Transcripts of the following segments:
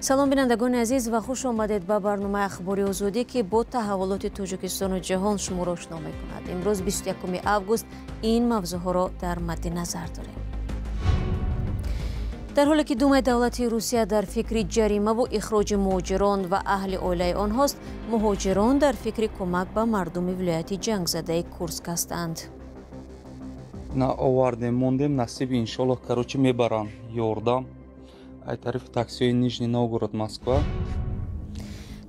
Салом, бинандагони азиз, ва хуш омадед ба барномаи Ахбори Озодӣ, ки бо таҳаввулоти Тоҷикистону ҷаҳон шуморо ошно мекунад. Имрӯз 21 август ин мавзӯъҳоро дар мадди назар дорем. Дар ҳоле ки Думаи давлатии Русия дар фикри ҷаримаву ихроҷи муҳоҷирон ва аҳли оилаи онҳост, муҳоҷирон дар фикри кӯмак ба мардуми вилояти ҷангзадаи Курск ҳастанд. На овардем, мондем, насиб, иншоллоҳ, короче, мебаранд ёрдам ай тарафи таксиҳои Нижний Новгород, Москва.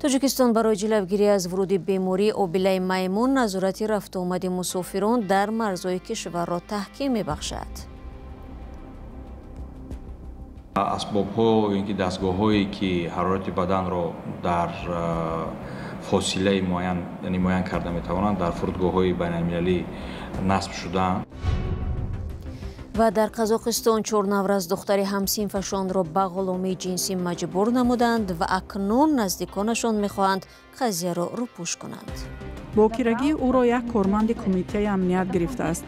Тоҷикистон барои ҷилавгирӣ аз вуруди бемории обилаи маймун назорати рафтуомади мусофирон дар марзҳои кишварро таҳким мебахшад. Асбобҳо ё ин ки дастгоҳҳое, ки ҳарорати баданро дар фосилаи муайян, яъне муайян карда метавонанд, дар фурудгоҳҳои байналмилалӣ насб шудаанд. Ва дар Қазоқистон чор наврас духтари ҳамсинфашонро ба ғуломии ҷинсӣ маҷбур намуданд ва акнун наздиконашон мехоҳанд қазияро рӯпӯш кунанд. Бокирагии ӯро як корманди кумитаи амният гирифтааст.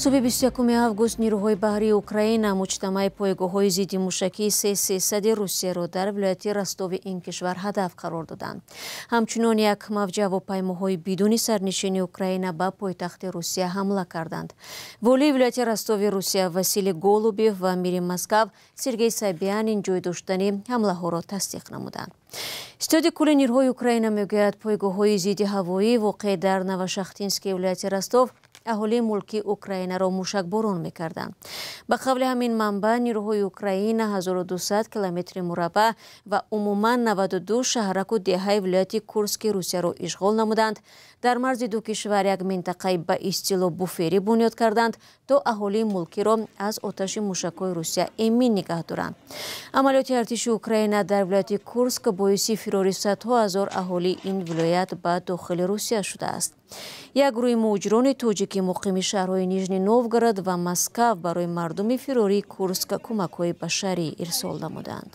Субҳи 21 август нирӯҳои баҳрии Украина муҷтамаи пойгоҳҳои зидди мушакии С-300 Русияро дар вилояти Ростови ин кишвар ҳадаф қарор доданд. Ҳамчунон як мавҷи ҳавопаймоҳои бидуни сарнишини Украина ба пойтахти Русия ҳамла карданд. Волии вилояти Ростови Русия Василий Голубев ва мири Москав Сергей Собянин ҷой доштани ҳамлаҳоро тасдиқ намуданд. Ситоди кулли нирӯҳои Украина мегӯяд, пойгоҳҳои зидди ҳавоӣ воқеъ дар Новошахтинский вилояти Ростов аҳолии мулки Украинаро мушакборон мекарданд. Ба қавли ҳамин манбаъ, нирӯҳои Украина 1200 километри мураббаъ ва умуман 92 шаҳраку деҳаи вилояти Курски Русияро ишғол намуданд. Дар марзи ду кишвар як минтақаи ба истилоҳ буферӣ бунёд карданд, то аҳолии мулкиро аз оташи мушакҳои Русия эмин нигаҳ доранд. Амалиёти артиши Украина дар вилояти Курск боиси фирори садҳо ҳазор аҳолии ин вилоят ба дохили Русия шудааст. Як гурӯҳи муҳоҷирони тоҷики муқими шаҳрҳои Нижний Новгород ва Москав барои мардуми фирории Курск кӯмакҳои башарӣ ирсол намуданд.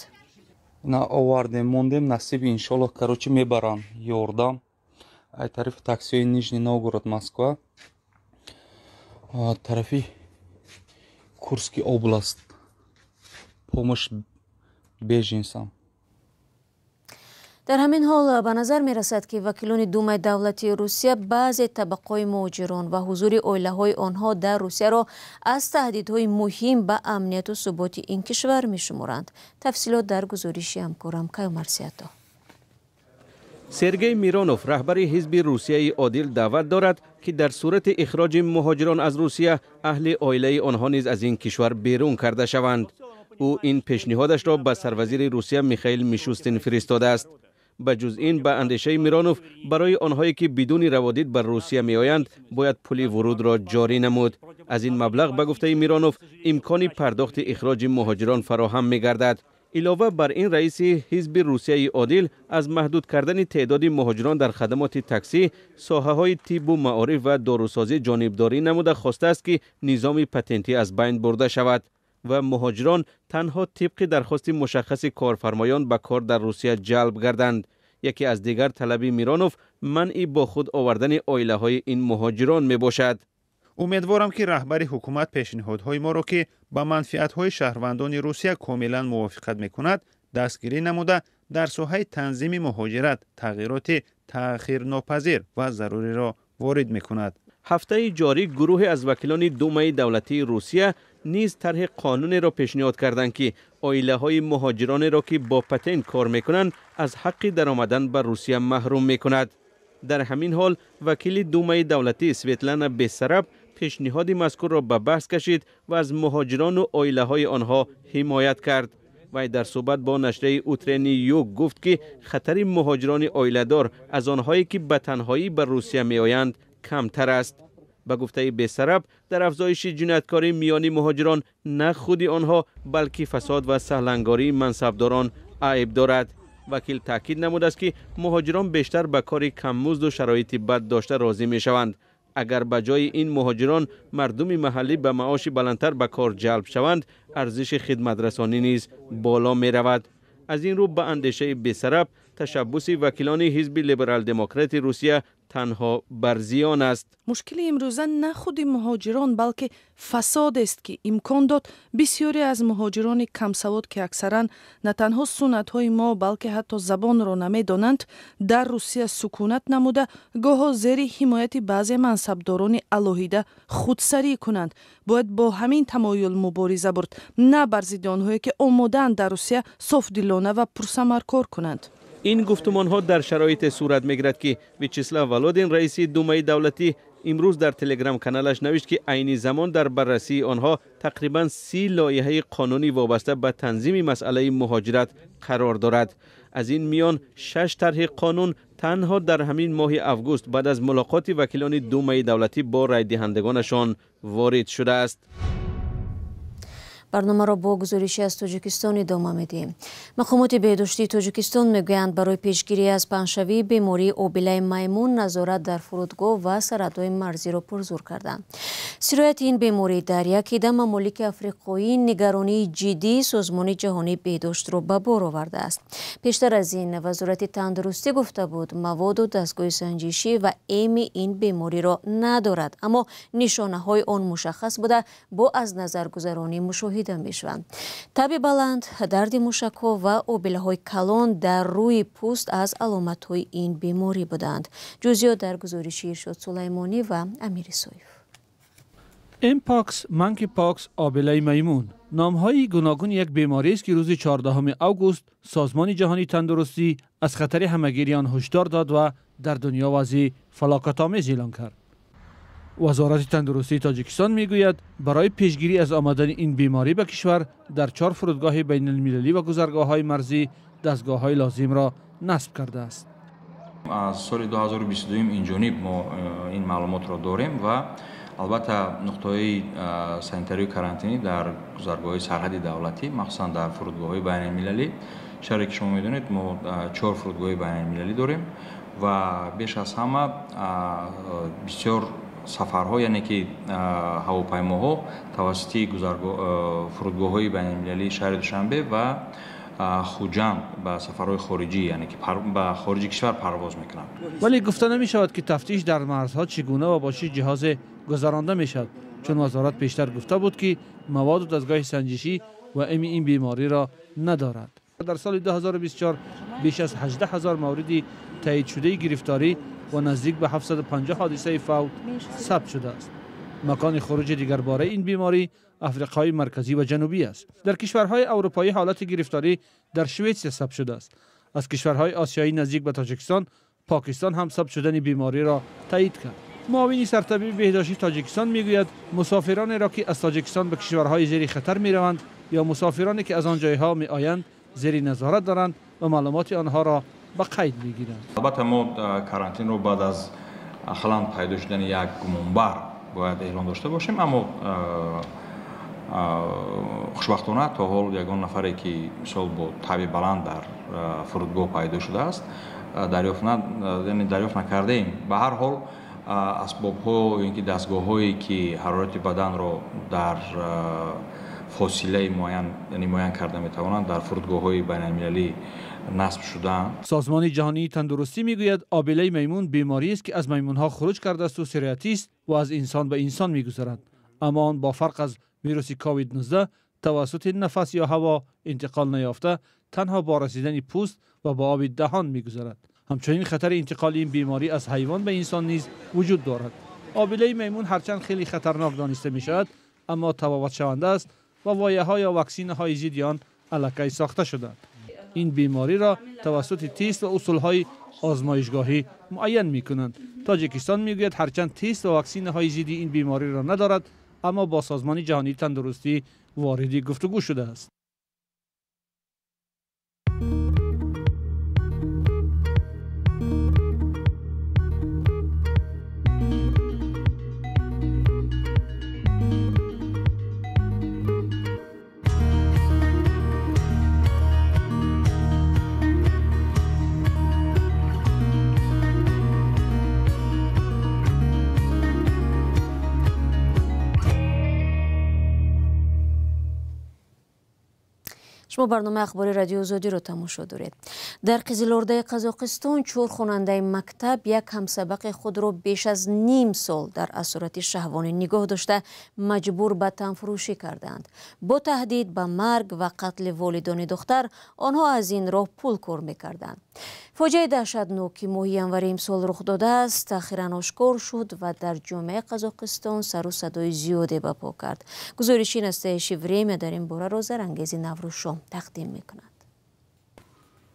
На овардем, мондем, насиб, иншоллоҳ, короче, мебаранд ёрдам ай тарафи таксиҳои Нижний Новгород, Москва, тарафи Курский область, помощь беженцам. Дар ҳамин ҳол ба назар мерасад, ки вакилони Думаи давлатии Русия баъзе табақаҳои муҳоҷирон ва ҳузури оилаҳои онҳо дар Русияро аз таҳдидҳои муҳим ба амнияту суботи ин кишвар мешуморанд. Тафсилот дар гузориши ҳамкорам Каюмарсиято. Сергей Миронов, раҳбари ҳизби Русияи Одил, даъват дорад, ки дар сурати ихроҷи муҳоҷирон аз Русия аҳли оилаи онҳо низ аз ин кишвар берун карда шаванд. Ӯ ин пешниҳодашро ба сарвазири Русия Михаил Мишустин фиристодааст. Ба ҷуз ин, ба андешаи Миронов, барои онҳое ки бидуни раводид ба Русия меоянд, бояд пули вурудро ҷорӣ намуд. Аз ин маблағ, ба гуфтаи Миронов, имкони пардохти ихроҷи муҳоҷирон фароҳам мегардад. Илова бар ин, раиси ҳизби Русияи Одил аз маҳдуд кардани теъдоди муҳоҷирон дар хадамоти таксӣ, соҳаҳои тиббу маориф ва дорусозӣ ҷонибдорӣ намуда, хостааст, ки низоми патентӣ аз байн бурда шавад ва муҳоҷирон танҳо тибқи дархости мушаххаси корфармоён ба кор дар Русия ҷалб гарданд. Яке аз дигар талаби Миронов манъи бо худ овардани оилаҳои ин муҳоҷирон мебошад. Умедворам, ки раҳбари ҳукумат пешниҳодҳои моро, ки ба манфиатҳои шаҳрвандони Русия комилан мувофиқат мекунад, дастгирӣ намуда, дар соҳаи танзими муҳоҷират тағйироти таъхирнопазир ва заруриро ворид мекунад. Ҳафтаи ҷорӣ гурӯҳе аз вакилони Думаи давлатии Русия низ тарҳи қонунеро пешниҳод карданд, ки оилаҳои муҳоҷиронеро, ки бо патент кор мекунанд, аз ҳаққи даромадан ба Русия маҳрум мекунад. Дар ҳамин ҳол вакили Думаи давлатӣ Светлана Бессараб пешниҳоди мазкурро ба баҳс кашид ва аз муҳоҷирону оилаҳои онҳо ҳимоят кард. Вай дар суҳбат бо нашрияи Утренний Юг гуфт, ки хатари муҳоҷирони оиладор аз онҳое, ки ба танҳоӣ ба Русия меоянд, камтар аст. Ба гуфтаи Бессараб, дар афзоиши ҷинояткорӣ миёни муҳоҷирон на худи онҳо, балки фасод ва саҳлангории мансабдорон айб дорад. Вакил таъкид намудааст, ки муҳоҷирон бештар ба кори каммузду шароити бад дошта розӣ мешаванд. Агар ба ҷои ин муҳоҷирон мардуми маҳаллӣ ба маоши баландтар ба кор ҷалб шаванд, арзиши хидматрасонӣ низ боло меравад. Аз ин рӯ, ба андешаи Бессараб, ташаббуси вакилони ҳизби либерал-демократи Русия танҳо бар зиён аст. Мушкили имрӯза на худи муҳоҷирон, балки фасод аст, ки имкон дод бисёре аз муҳоҷирони камсавод, ки аксаран на танҳо суннатҳои мо, балки ҳатто забонро намедонанд, дар Русия сукунат намуда, гоҳо зери ҳимояти баъзе мансабдорони алоҳида худсарӣ кунанд. Бояд бо ҳамин тамоюл мубориза бурд, на бар зидди онҳое, ки омодаанд дар Русия софдилона ва пурсамар кор кунанд. Ин гуфтумонҳо дар шароите сурат мегирад, ки Вячеслав Володин, раиси Думаи давлатӣ, имрӯз дар телеграм-каналаш навишт, ки айни замон дар баррасии онҳо тақрибан 30 лоиҳаи қонунӣ вобаста ба танзими масъалаи муҳоҷират қарор дорад. Аз ин миён 6 тарҳи қонун танҳо дар ҳамин моҳи август баъд аз мулоқоти вакилони Думаи давлатӣ бо райдиҳандагонашон ворид шудааст. Барномаро бо гузориши аз Тоҷикистон идома медиҳем. Мақомоти беҳдоштии Тоҷикистон мегӯянд, барои пешгирӣ аз паҳншавии бемории обилаи маймун назорат дар фурудгоҳ ва сарҳадҳои марзиро пурзур карданд. Сирояти ин беморӣ дар як ида мамолики африқоӣ нигаронии ҷиддии Созмони ҷаҳонии беҳдоштро ба бор овардааст. Пештар аз ин Вазорати тандурустӣ гуфта буд, маводу дастгоҳи санҷишӣ ва эми ин бемориро надорад, аммо нишонаҳои он мушаххас буда, бо аз назаргузаронӣ мушоҳида мешаванд. Таби баланд, дарди мушакҳо ва обилаҳои калон дар рӯи пӯст аз аломатҳои ин беморӣ буданд. Ҷузъиёт дар гузориши Иршод Сулаймонӣ ва Амир Исоев. Мпокс, манкипокс, обилаи маймун номҳои гуногуни як беморӣ аст, ки рӯзи 14 август Созмони ҷаҳонии тандурустӣ аз хатари ҳамагири он ҳушдор дод ва дар дунё вазъи фалокатомез эълон кард. Вазорати тандурустии Тоҷикистон мегӯяд, барои пешгирӣ аз омадани ин беморӣ ба кишвар дар 4 фурудгоҳи байналмилалӣ ва гузаргоҳҳои марзӣ дастгоҳҳои лозимро насб кардааст. Аз соли 2022 инҷониб мо ин маълумотро дорем ва албатта нуқтаҳои санитарию карантинӣ дар гузаргоҳҳои сарҳади давлатӣ, махсусан дар фурудгоҳҳои байналмилалӣ. Шаҳре ки шумо медонед, мо 4 фурудгоҳи байналмилалӣ дорем ва беш аз ҳама бисёр сафарҳо, яъне ки ҳавопаймоҳо тавассути фурудгоҳҳои байналмилалии шаҳри Душанбе ва Хуҷанд ба сафарҳои хориҷӣ, яъне ки ба хориҷи кишвар парвоз мекунанд. Вале гуфта намешавад, ки тафтиш дар марзҳо чӣ гуна ва бо чӣ ҷиҳозе гузаронда мешавад, чун вазорат пештар гуфта буд, ки маводу дастгоҳи санҷишӣ ва эми ин бемориро надорад. Дар соли 2024 беш аз 18 ҳазор мавриди таъйидшудаи гирифторӣ ва наздик ба 750 ҳодисаи фавт сабт шудааст. Макони хуруҷи дигарбораи ин беморӣ Африқои марказӣ ва ҷанубӣ аст. Дар кишварҳои аврупоӣ ҳолати гирифторӣ дар Шветсия сабт шудааст. Аз кишварҳои осиёӣ наздик ба Тоҷикистон, Покистон ҳам сабт шудани бемориро таъйид кард. Муовини сартабиби беҳдоштии Тоҷикистон мегӯяд, мусофиронеро, ки аз Тоҷикистон ба кишварҳои зери хатар мераванд ё мусофироне, ки аз он ҷойҳо меоянд, зери назорат доранд ва маълумоти онҳоро ба қайд мегиранд. Албатта мо карантинро баъд аз ақаллан пайдо шудани як гумонбар бояд эълон дошта бошем, аммо хушбахтона то ҳол ягон нафаре, ки мисол бо таби баланд дар фурудгоҳ пайдо шудааст, дарёфт накардаем. Ба ҳар ҳол асбобҳо ё ин ки дастгоҳҳое, ки ҳарорати баданро дар фосилаи муайян, яъне муайян карда метавонанд, дар фурудгоҳҳои байналмилалӣ насб шудаанд. Созмони ҷаҳонии тандурустӣ мегӯяд, обилаи маймун беморӣ аст, ки аз маймунҳо хуруҷ кардааст ва сироятист ва аз инсон ба инсон мегузарад. Аммо он бо фарқ аз вируси ковид-19 тавассути нафас ё ҳаво интиқол наёфта, танҳо бо расидани пӯст ва бо оби даҳон мегузарад. Ҳамчунин хатари интиқоли ин беморӣ аз ҳайвон ба инсон низ вуҷуд дорад. Обилаи маймун ҳарчанд хеле хатарнок дониста мешавад, аммо табобатшаванда аст ва вояҳо ё ваксинаҳои зидди он аллакай сохта шудаанд. Ин бемориро тавассути тест ва усулҳои озмоишгоҳӣ муайян мекунанд. Тоҷикистон мегӯяд, ҳарчанд тест ва ваксинаҳои зидди ин бемориро надорад, аммо бо Созмони ҷаҳонии тандурустӣ вориди гуфтугӯ шудааст. Шумо барномаи ахбори Радиои Озодиро тамошо доред. Дар Қизилордаи Қазоқистон 4 хонандаи мактаб як ҳамсабақи худро беш аз ним сол дар асорати шаҳвонӣ нигоҳ дошта, маҷбур ба танфурӯшӣ кардаанд. Бо таҳдид ба марг ва қатли волидони духтар онҳо аз ин роҳ пул кор мекарданд. Фоҷиаи даҳшатнок, ки моҳи январи имсол рух додааст, ахиран ошкор шуд ва дар ҷомеаи Қазоқистон сару садои зиёде ба по кард. Гузориши «Настоящее время» дар ин бораро Зарангези Наврӯзшо тақдим мекунад.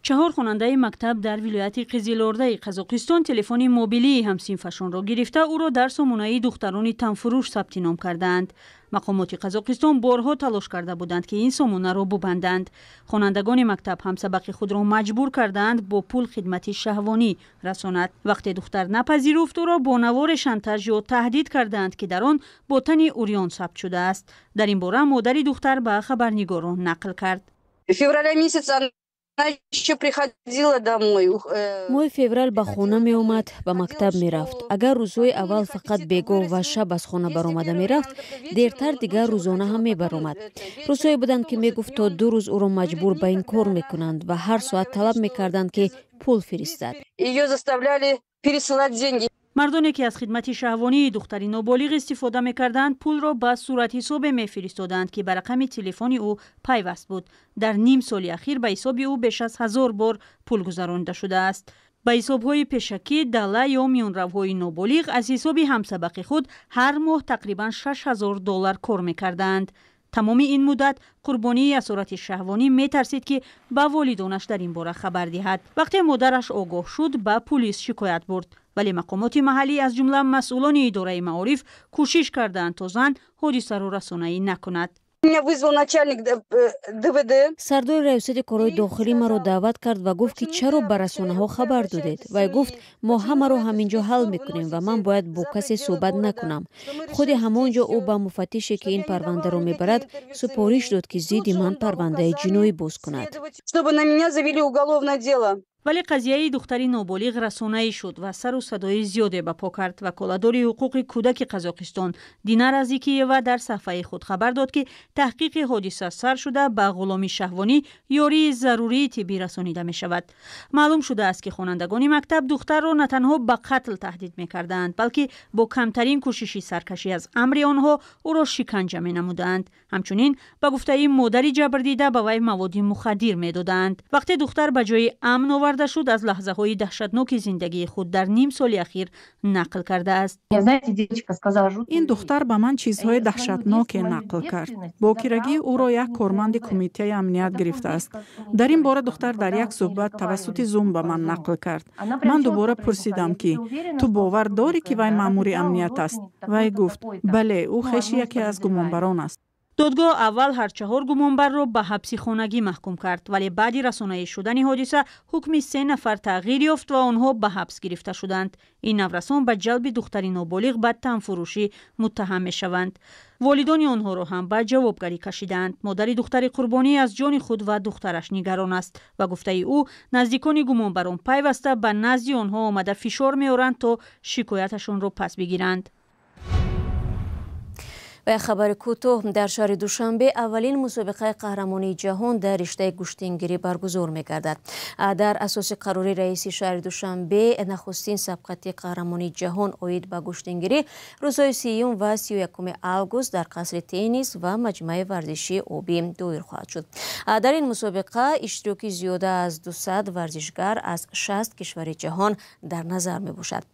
4 хонандаи мактаб дар вилояти Қизилордаи Қазоқистон телефони мобилии ҳамсинфашонро гирифта, ӯро дар сомонаи духтарони танфурӯш сабти ном кардаанд. Мақомоти Қазоқистон борҳо талош карда буданд, ки ин сомонаро бубанданд. Хонандагони мактаб ҳамсабақи худро маҷбур кардаанд бо пул хидмати шаҳвонӣ расонад. Вақте духтар напазируфт, ӯро бо наворе шантаж ё таҳдид кардаанд, ки дар он бо тани урён сабт шудааст. Дар ин бора модари духтар ба хабарнигорон нақл кард. Февраля месяца она еще приходила домой. Моҳи феврал ба хона меомад, ба мактаб мерафт. Агар рӯзҳои аввал фақат бегоҳ ва шаб аз хона баромада мерафт, дертар дигар рӯзона ҳам мебаромад. Рӯзҳое буданд, ки мегуфт, то 2 рӯз ӯро маҷбур ба ин кор мекунанд ва ҳар соат талаб мекарданд, ки пул фиристад. Ее заставляли пересылать деньги. Мардоне, ки аз хидмати шаҳвонии духтари ноболиғ истифода мекарданд, пулро ба суратҳисобе мефиристоданд, ки ба рақами телефони ӯ пайваст буд. Дар ним соли ахир ба ҳисоби ӯ беш аз 1000 бор пул гузаронида шудааст. Ба ҳисобҳои пешакӣ, дала ё миёнравҳои ноболиғ аз ҳисоби ҳамсабақи худ ҳар моҳ тақрибан 6000 доллар кор мекарданд. Тамоми ин муддат қурбонии асорати шаҳвонӣ метарсид, ки ба волидонаш дар ин бора хабар диҳад. Вақте модараш огоҳ шуд, ба пулис шикоят бурд, вале мақомоти маҳаллӣ, аз ҷумла масъулони идораи маориф, кӯшиш карданд, то зан ҳодисаро расонаӣ накунад. Меня вызвал начальник ДВД. Сардори раёсати корҳои дохилӣ маро даъват кард ва гуфт, ки чаро ба расонаҳо хабар додед. Вай гуфт, мо ҳамаро ҳамин ҷо ҳал мекунем ва ман бояд бо касе суҳбат накунам. Худи ҳамон ҷо ӯ ба муфаттише, ки ин парвандаро мебарад, супориш дод, ки зидди ман парвандаи ҷиноӣ боз кунад. Чтобы на меня завели уголовное дело. Вале қазияи духтари ноболиғ расонаӣ шуд ва сару садои зиёде ба по кард. Ваколатдори ҳуқуқи кӯдаки Қазоқистон Динара Зикиева дар саҳфаи худ хабар дод, ки таҳқиқи ҳодиса сар шуда, ба ғуломи шаҳвонӣ ёрии зарурии тиббӣ расонида мешавад. Маълум шудааст, ки хонандагони мактаб духтарро на танҳо ба қатл таҳдид мекарданд, балки бо камтарин кӯшиши саркашӣ аз амри онҳо ӯро шиканҷа менамуданд. Ҳамчунин, ба гуфтаи модари ҷабрдида, ба вай маводи мухаддир медоданд. Вақте духтар ба ҷои амн оварда шуд, аз лаҳзаҳои даҳшатноки зиндагии худ дар ним соли ахир нақл кардааст. Ин духтар ба ман чизҳои даҳшатноке нақл кард. Бокирагии ӯро як корманди кумитаи амният гирифтааст. Дар ин бора духтар дар як суҳбат тавассути Зум ба ман нақл кард. Ман дубора пурсидам, ки ту бовар дорӣ, ки вай маъмури амният аст? Вай гуфт, бале, ӯ хеши яке аз гумонбарон аст. Додгоҳ аввал ҳар чаҳор гумонбарро ба ҳабси хонагӣ маҳкум кард, вале баъди расонаӣ шудани ҳодиса ҳукми се нафар тағйир ёфт ва онҳо ба ҳабс гирифта шуданд. Ин наврасон ба ҷалби духтари ноболиғ ба танфурӯшӣ муттаҳам мешаванд. Волидони онҳоро ҳам ба ҷавобгарӣ кашидаанд. Модари духтари қурбонӣ аз ҷони худ ва духтараш нигарон аст. Ба гуфтаи ӯ, наздикони гумонбарон пайваста ба назди онҳо омада, фишор меоранд, то шикояташонро пас бигиранд. Ва як хабари кӯтоҳ: дар шаҳри Душанбе аввалин мусобиқаи қаҳрамонии ҷаҳон дар риштаи гӯштингирӣ баргузор мегардад. Дар асоси қарори раиси шаҳри Душанбе, нахустин сабқати қаҳрамонии ҷаҳон оид ба гӯштингирӣ рӯзҳои 30 ва 31 август дар қасри теннис ва маҷмӯаи варзишии обӣ доир хоҳад шуд. Дар ин мусобиқа иштироки зиёда аз 200 варзишгар аз 60 кишвари ҷаҳон дар назар мебошад.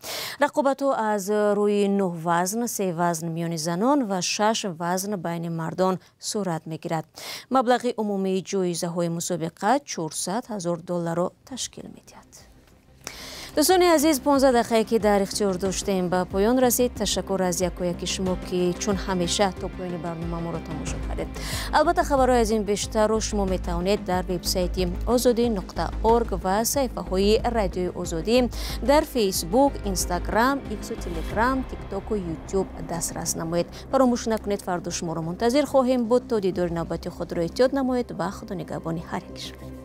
Рақобатҳо аз рӯи нӯҳ вазн, се вазн миёни занон ва шаш вазн байни мардон сурат мегирад. Маблағи умумии ҷоизаҳои мусобиқа 400 ҳазор долларро ташкил медиҳад. Дӯстони азиз, 15 дақиқае, ки дар ихтиёр доштем, ба поён расид. Ташаккур аз якояки шумо, ки чун ҳамеша то поёни барнома моро тамошо кардед. Албатта, хабарҳои аз ин бештарро шумо метавонед дар вебсайти озодӣ.орг ва саҳифаҳои Радиои Озодӣ дар Фейсбук, Инстаграм, Иксу, Телеграм, Тиктоку Ютуб дастрас намоед. Фаромӯш накунед, фардо шуморо мунтазир хоҳем буд. То дидори навбати худро эҳтиёт намоед ва худо нигаҳбони ҳар яки шумо.